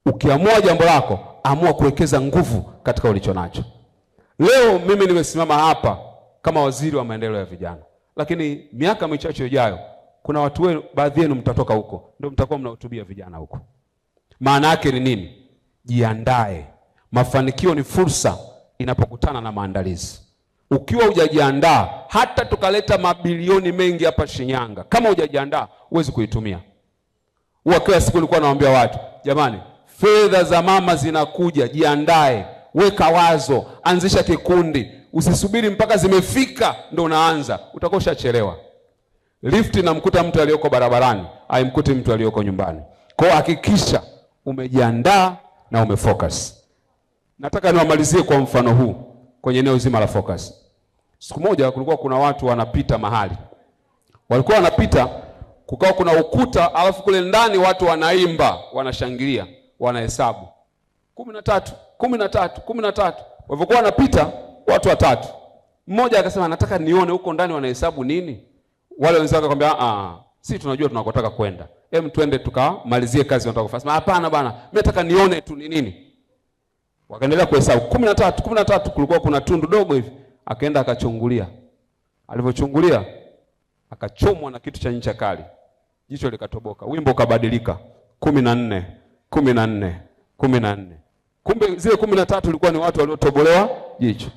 Ukiamua jambo lako, amua kuwekeza nguvu katika ulicho nacho. Leo mimi nimesimama hapa kama waziri wa maendeleo ya vijana, lakini miaka michache ijayo kuna watu wenu, baadhi yenu mtatoka huko, ndio mtakuwa mnahutubia vijana huko. Maana yake ni nini? Jiandae. Mafanikio ni fursa inapokutana na maandalizi. Ukiwa hujajiandaa, hata tukaleta mabilioni mengi hapa Shinyanga, kama hujajiandaa huwezi kuitumia. Huwa kila siku nilikuwa nawaambia watu, jamani, fedha za mama zinakuja, jiandae, weka wazo, anzisha kikundi, usisubiri mpaka zimefika ndo unaanza, utakuwa ushachelewa. Lifti inamkuta mtu aliyoko barabarani, haimkuti mtu aliyoko nyumbani. Kwa hiyo hakikisha umejiandaa na umefocus. Nataka niwamalizie kwa mfano huu kwenye eneo zima la focus. Siku moja kulikuwa kuna watu wanapita mahali. Walikuwa wanapita, kukawa kuna ukuta, alafu kule ndani watu wanaimba, wanashangilia, wanahesabu. 13, 13, 13. Walivyokuwa wanapita watu watatu. Mmoja akasema nataka nione huko ndani wanahesabu nini? Wale wenzake wakamwambia si tunajua tunakotaka kwenda. Hem, twende tukamalizie kazi wanataka kufanya. Hapana bana, mimi nataka nione tu ni nini. Wakaendelea kuhesabu 13, 13, kulikuwa kuna tundu dogo hivi. Akaenda akachungulia. Alivyochungulia akachomwa na kitu cha ncha kali. Jicho likatoboka. Wimbo ukabadilika. 14, 14, 14. Kumbe zile 13 ilikuwa ni watu waliotobolewa jicho.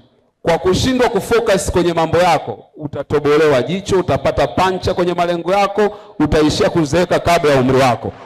Kwa kushindwa kufocus kwenye mambo yako, utatobolewa jicho, utapata pancha kwenye malengo yako, utaishia kuzeeka kabla ya umri wako.